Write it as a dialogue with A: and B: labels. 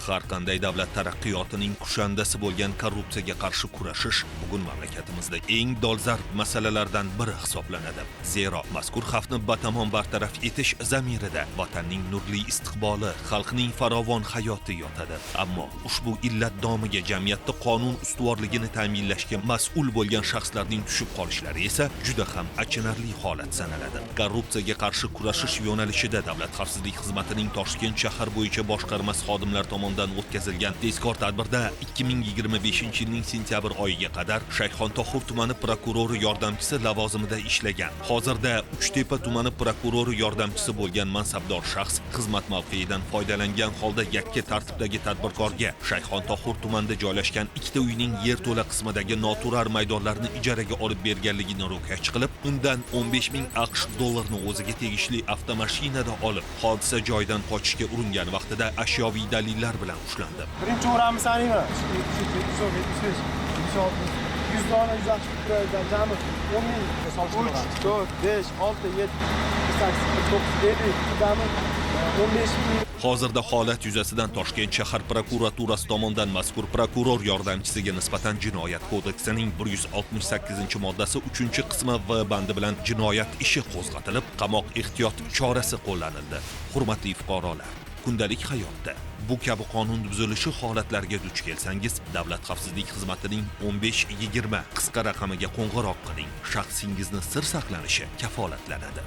A: Har qanday davlat taraqqiyotining kushandasi bo'lgan korrupsiyaga qarshi kurashish bugun mamlakatimizda eng dolzarb masalalardan biri hisoblanadi. Zero mazkur xavfni batamom bartaraf etish zamirida vatanning nurli istiqboli, xalqning farovon hayoti yotadi. Ammo ushbu illat domiga jamiyatda qonun ustuvorligini ta'minlashga mas'ul bo'lgan shaxslarning tushib qolishlari esa juda ham achinarli holat sanaladi. Korrupsiyaga qarshi kurashish yo'nalishida Davlat xavfsizlik xizmatining Toshkent shahar bo'yicha boshqarmasi xodimlari tomonidan o'tkazilgan tezkor tadbirda 2025-yilning sentyabr oyiga qadar Shayxontohur tumani prokurori yordamchisi lavozimida ishlagan, hozirda Uchtepa tumani prokurori yordamchisi bo'lgan mansabdor shaxs xizmat mavqeidan foydalangan holda yakka tartibdagi tadbirkorga Shayxontohur tumanida joylashgan ikkita uyning yerto'la qismidagi noturar maydonlarni ijaraga olib berganligini ro'kach qilib, undan 15 ming AQSh dollarini o'ziga tegishli avtomashinada olib, hodisa joyidan qochishga uringan vaqtida ashyoviy dalillar bilan ushlandi.
B: Birinchi o'rinni sanayman.
C: 74, 75, 76,
B: 100 dona 100 AQSh puli, jami 10 ming.
C: Solishtirib.
B: 3, 4, 5, 6, 7, 8, 9, 50, jami 15 ming.
A: Hozirda holat yuzasidan Toshkent shahar prokuraturasi tomonidan mazkur prokuror yordamchisiga nisbatan Jinoyat kodeksining 168-moddasi 3-qismi V bandi bilan jinoyat ishi qo'zg'atilib, qamoq ehtiyot chorasi qo'llanildi. Hurmatli fuqarolar, kundalik hayotda bu kabi qonun buzilishi holatlariga duch kelsangiz, Davlat xavfsizlik xizmatining 15 20 qisqa raqamiga qo'ng'iroq qiling. Shaxsingizni sir saqlanishi kafolatlanadi.